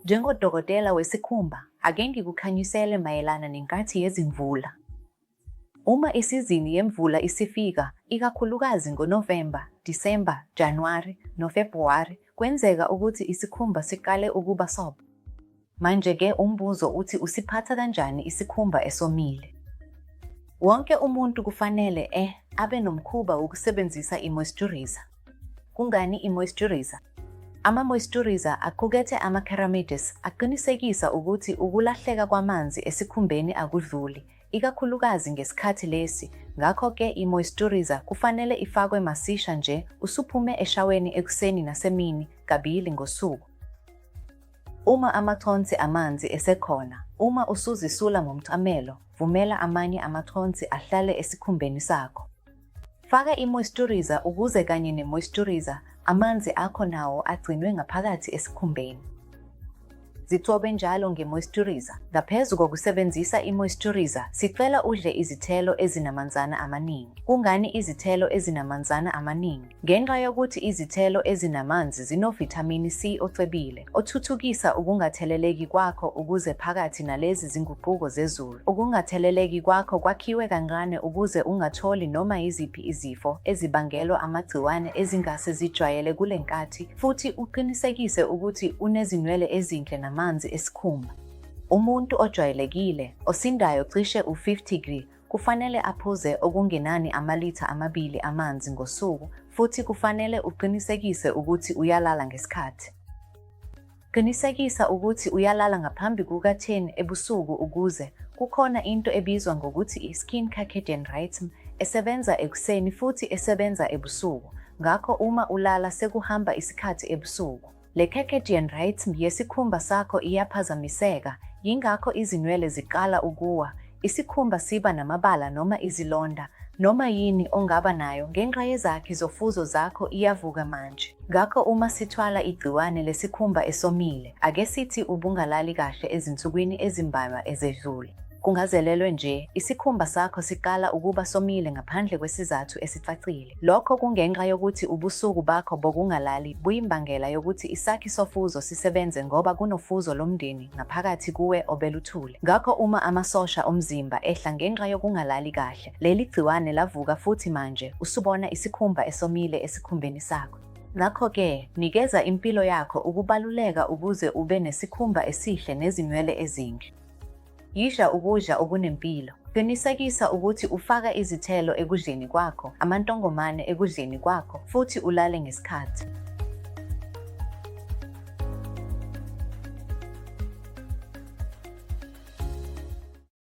Njengodokotela wesikhumba, ake ngikukhanyisele mayelana nenkathi yezimvula. Uma isizini yemvula isifika, ikakhulukazi ngoNovemba, Disemba, Januwari noFebhuwari, kwenzeka ukuthi isikhumba siqale ukuba sob. Manje-ke umbuzo uthi usiphatha kanjani isikhumba esomile? Wonke umuntu kufanele e abe nomkhuba wokusebenzisa i-moisturizer. Kungani i-moisturizer? Ama-moisturizer aqukethe ama-ceramides aqinisekisa ukuthi ukulahleka kwamanzi esikhumbeni akudluli, ikakhulukazi ngesikhathi lesi, ngakho-ke i-moisturizer kufanele ifakwe masisha nje usuphume eshaweni ekuseni nasemini, kabili ngosuku. Uma amathonsi amanzi esekhona, uma usuzisula ngomcamelo, vumela amanye amathonsi ahlale esikhumbeni sakho. Faka i-moisturizer ukuze kanye ne-moisturizer, amanzi akho nawo agcinwe ngaphakathi esikhumbeni. Zigcobe njalo nge-moisturizer. Ngaphezu kokusebenzisa i-moisturizer, sicela udle izithelo ezinamanzana amaningi. Kungani izithelo ezinamanzana amaningi? Ngenxa yokuthi izithelo ezinamanzi zinovithamini C ocebile, othuthukisa ukungatheleleki kwakho ukuze phakathi nalezi zinguquko zezulu, ukungatheleleki kwakho kwakhiwe kancane ukuze ungatholi noma yiziphi izifo ezibangelwa amagciwane ezingase zijwayele kule nkathi futhi uqinisekise ukuthi unezinwele ezinhle namanzi esikhumba. Umuntu ojwayelekile, osindayo cishe u-50 gr, Kufanele aphuze okungenani amalitha amabili amanzi ngosuku futhi kufanele uqinisekise ukuthi uyalala ngesikhathi. Qinisekisa ukuthi uyalala ngaphambi kuka-10 ebusuku ukuze kukhona into ebizwa ngokuthi i-skin circadian rhythm esebenza ekuseni futhi esebenza ebusuku, ngakho uma ulala sekuhamba isikhathi ebusuku, le circadian rhythm yesikhumba sakho iyaphazamiseka, yingakho izinwele ziqala ukuwa, isikhumba siba namabala noma izilonda, noma yini ongaba nayo ngenxa yezakhi zofuzo zakho iyavuka manje. Ngakho uma sithwala igciwane lesikhumba esomile, ake sithi ubungalali kahle ezinsukwini ezimbalwa ezedlule. Kungazelelwe nje, isikhumba sakho siqala ukuba somile ngaphandle kwesizathu esicacile. Lokho kungenxa yokuthi ubusuku bakho bokungalali buyimbangela yokuthi isakhi sofuzo sisebenze ngoba kunofuzo lomndeni ngaphakathi kuwe obeluthule. Ngakho uma amasosha omzimba ehla ngenxa yokungalali kahle, leli gciwane lavuka futhi manje usubona isikhumba esomile esikhumbeni sakho. Ngakho-ke, nikeza impilo yakho ukubaluleka ukuze ube nesikhumba esihle nezinwele ezinhle. Yidla ukudla okunempilo. Qinisekisa ukuthi ufaka izithelo ekudleni kwakho, amantongomane ekudleni kwakho futhi ulale ngesikhathi.